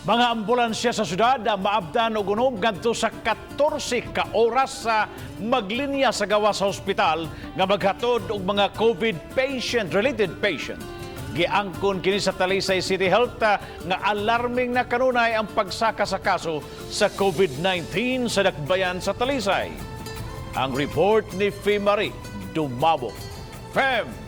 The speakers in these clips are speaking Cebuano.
Mga ambulansya sa syudad maabdan og unom ngadto sa 14 ka oras sa maglinya sa gawas sa ospital nga maghatod og mga COVID patient related patient. Giangkon kini sa Talisay City Health nga alarming na kanunay ang pagsaka sa kaso sa COVID-19 sa dakbayan sa Talisay. Ang report ni Femari Dumabo. Fem!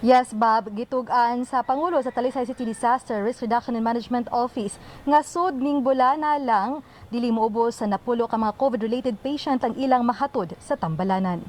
Yes, Bob, gitug-an sa Pangulo sa Talisay City Disaster Risk Reduction and Management Office nga sud ning bulana lang dili moubos sa napulo ka mga COVID-related patient ang ilang mahatod sa tambalanan.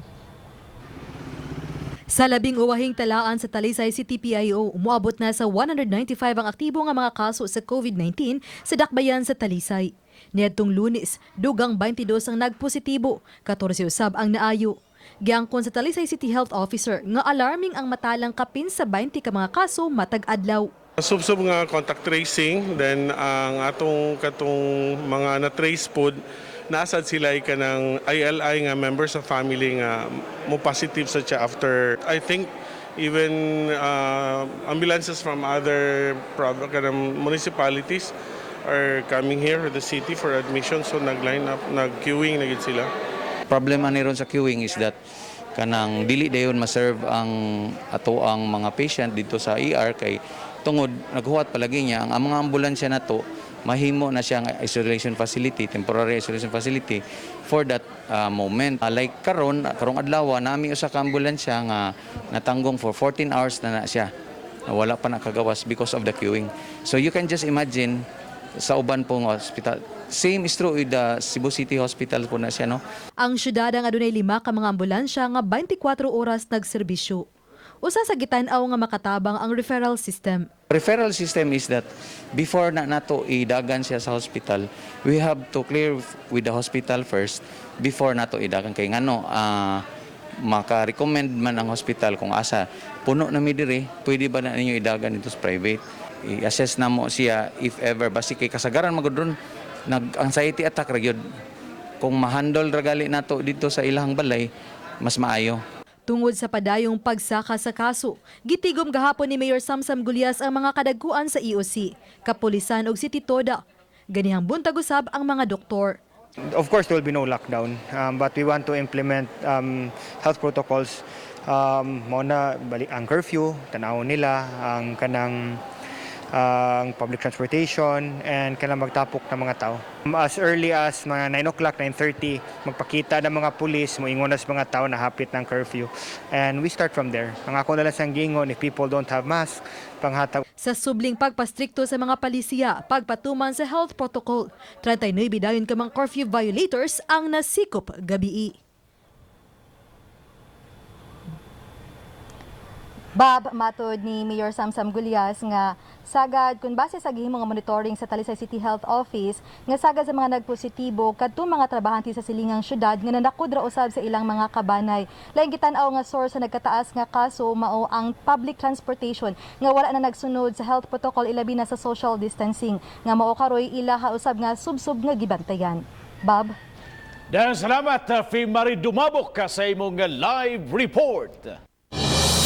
Sa labing uwahing talaan sa Talisay City PIO, umuabot na sa 195 ang aktibo nga mga kaso sa COVID-19 sa dakbayan sa Talisay. Niadtong Lunes, dugang 22 ang nagpositibo, 14 usab ang naayo. Giangkon sa Talisay City Health Officer nga alarming ang matalang kapin sa 20 ka mga kaso matag adlaw. Subsob nga contact tracing, then ang atong katong mga na-trace pod, naasad sila ay kanang ILI nga members of family nga mo positive sa siya after. I think even ambulances from other kanang municipalities are coming here to the city for admission, so nag-line up, nag-queuing na gid sila. Problema ni ron sa queuing is that kanang dili dayon ma-serve ang ato ang mga patient dito sa ER kay tungod naghuwat palagi niya ang mga ambulansya nato, mahimo na siyang isolation facility, temporary isolation facility for that moment. Like karon, karong adlaw, nami usa ka ambulansya nga natanggong for 14 hours na na siya, wala pa nakagawas because of the queuing. So you can just imagine sa uban pong hospital. Same is true with the Cebu City Hospital po na siya, no? Ang syudad ang adunay lima ka mga ambulansya nga 24 oras nagserbisyo. Usa sa gitan-aw nga makatabang ang referral system. Referral system is that before na nato idagan siya sa hospital, we have to clear with the hospital first before nato idagan kay ngano maka-recommend man ang hospital kung asa puno na mi diri, pwede ba na ninyo idagan dito sa private. I-assess na mo siya if ever basi kay kasagaran magud ron nag-anxiety attack ra gyud. Kung ma-handle ra gali nato dito sa ilahang balay, mas maayo. Tungod sa padayong pagsaka sa kaso, gitigom gahapon ni Mayor Samsam Gulyas ang mga kadagkuan sa EOC, kapulisan ug City Toda. Ganihang buntag usab ang mga doktor. Of course, there will be no lockdown, but we want to implement health protocols. Mao na balik ang curfew, tan-awon nila ang kanang ang public transportation and kanang magtapok ng mga tao. As early as mga 9 o'clock, 9:30, magpakita ng mga pulis, moingon na sa mga tao na hapit ng curfew. And we start from there. Ang ako na lang sang giingon, if people don't have mask, panghatag Sa subling pagpastrikto sa mga palisiya, pagpatuman sa health protocol, 39 dayon ka mga curfew violators ang nasikop gabii. Bob, matod ni Mayor Samsam Gulyas nga sagad kung base sa gihimo nga monitoring sa Talisay City Health Office nga sagad sa mga nagpositibo kadto mga trabahante sa silingang syudad nga nanakod ra usab sa ilang mga kabanay. Laing gitan-aw nga source sa nagkataas nga kaso mao ang public transportation nga wala na nagsunod sa health protocol, ilabi na sa social distancing, nga mao karoy ilaha usab nga subsob nga gibantayan. Bob. Dahil salamat, Femari Dumabok, ka sa imong live report.